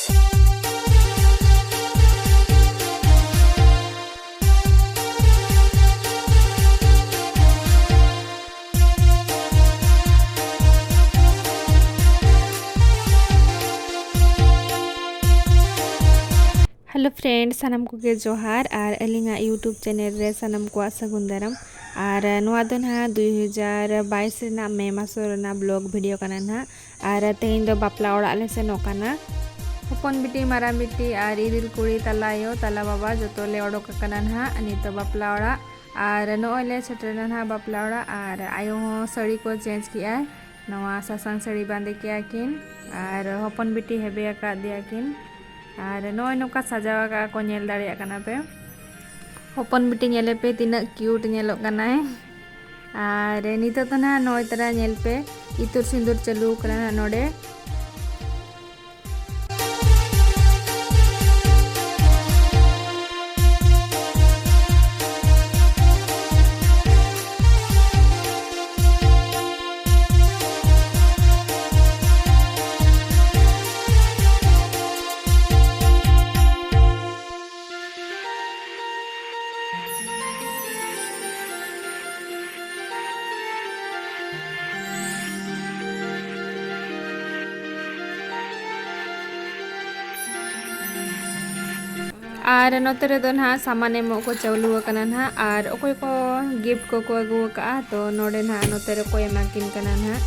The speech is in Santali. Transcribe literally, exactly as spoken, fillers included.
Hello friends, ᱥᱟᱱᱟᱢ ᱠᱚᱜᱮ ᱡᱚᱦᱟᱨ ᱟᱨ ᱟᱹᱞᱤᱧᱟᱜ YouTube channel ᱨᱮ ᱥᱟᱱᱟᱢ ᱠᱚᱣᱟᱜ ᱥᱟᱹᱜᱩᱱ ᱫᱟᱨᱟᱢ᱾ ᱟᱨ ᱱᱚᱣᱟ ᱫᱚ ᱱᱟᱦᱟᱜ ᱫᱩᱭ ᱦᱟᱡᱟᱨ ᱵᱟᱭᱤᱥ ᱨᱮᱱᱟᱜ ᱢᱮ ᱢᱟᱥ ᱨᱮᱱᱟᱜ vlog video ᱠᱟᱱᱟ ᱱᱟᱦᱟᱜ᱾ ᱟᱨ ᱛᱮᱦᱮᱧ ᱫᱚ ᱵᱟᱯᱞᱟ ᱚᱲᱟᱜ ᱞᱮ ᱥᱮᱱᱚᱜ ᱠᱟᱱᱟ᱾ ᱦᱚᱯᱚᱱ ᱵᱤᱴᱤ, ᱢᱟᱨᱟᱝ ᱵᱤᱴᱤ ᱟᱨ ᱤᱨᱤᱞ ᱠᱩᱲᱤ, ᱛᱟᱞᱟ ᱟᱭᱳ, ᱛᱟᱞᱟ ᱵᱟᱵᱟ ᱡᱚᱛᱚ ᱞᱮ ᱚᱰᱚᱠ ᱟᱠᱟᱱᱟ ᱱᱟᱦᱟᱜ ᱱᱤᱛᱚᱜ ᱵᱟᱯᱞᱟ ᱚᱲᱟᱜ᱾ ᱟᱨ ᱱᱚᱜᱼᱚᱭ ᱞᱮ ᱥᱮᱴᱮᱨᱮᱱᱟ ᱱᱟᱦᱟᱜ ᱵᱟᱯᱞᱟ ᱚᱲᱟᱜ᱾ ᱟᱨ ᱟᱭᱳ ᱦᱚᱸ ᱥᱟᱹᱲᱤ ᱠᱚ change ᱠᱮᱜᱼᱟᱭ, ᱱᱚᱣᱟ ᱥᱟᱥᱟᱝ ᱥᱟᱹᱲᱤ ᱵᱟᱸᱫᱮ ᱠᱮᱜᱼᱟ ᱠᱤᱱ᱾ ᱟᱨ ᱦᱚᱯᱚᱱ ᱵᱤᱴᱤ ᱦᱮᱵᱮ ᱟᱠᱟᱫᱮᱭᱟ ᱠᱤᱱ᱾ ᱟᱨ ᱱᱚᱜᱼᱚᱭ ᱱᱚᱝᱠᱟ ᱥᱟᱡᱟᱣ ᱟᱠᱟᱫᱼᱟ ᱠᱚ, ᱧᱮᱞ ᱫᱟᱲᱮᱭᱟᱜ ᱠᱟᱱᱟ ᱯᱮ᱾ ᱦᱚᱯᱚᱱ ᱵᱤᱴᱤ ᱧᱮᱞᱮ ᱯᱮ ᱛᱤᱱᱟᱹᱜ cute ᱧᱮᱞᱚᱜ ᱠᱟᱱᱟᱭ᱾ ᱟᱨ ᱱᱤᱛᱚᱜ ᱫᱚ ᱱᱟᱦᱟᱜ ᱱᱚᱜᱼᱚᱭ ᱛᱟᱨᱟ ᱧᱮᱞ ᱯᱮ, ᱤᱛᱩᱫ ᱥᱤᱸᱫᱩᱨ ᱪᱟᱹᱞᱩ ᱟᱠᱟᱱᱟ ᱱᱟᱦᱟᱜ ᱱᱚᱰᱮ᱾ ᱟᱨ ᱱᱚᱛᱮ ᱨᱮᱫᱚ ᱱᱟᱦᱟᱜ ᱥᱟᱢᱟᱱ ᱮᱢᱚᱜ ᱠᱚ ᱪᱟᱹᱞᱩ ᱟᱠᱟᱱᱟ ᱱᱟᱦᱟᱜ, ᱟᱨ ᱚᱠᱚᱭ ᱠᱚ gift ᱠᱚᱠᱚ ᱟᱹᱜᱩ ᱟᱠᱟᱫᱼᱟ, ᱛᱚ ᱱᱚᱰᱮ ᱱᱟᱦᱟᱜ ᱱᱚᱛᱮ ᱨᱮᱠᱚ ᱮᱢᱟ ᱠᱤᱱ ᱠᱟᱱᱟ ᱱᱟᱦᱟᱜ᱾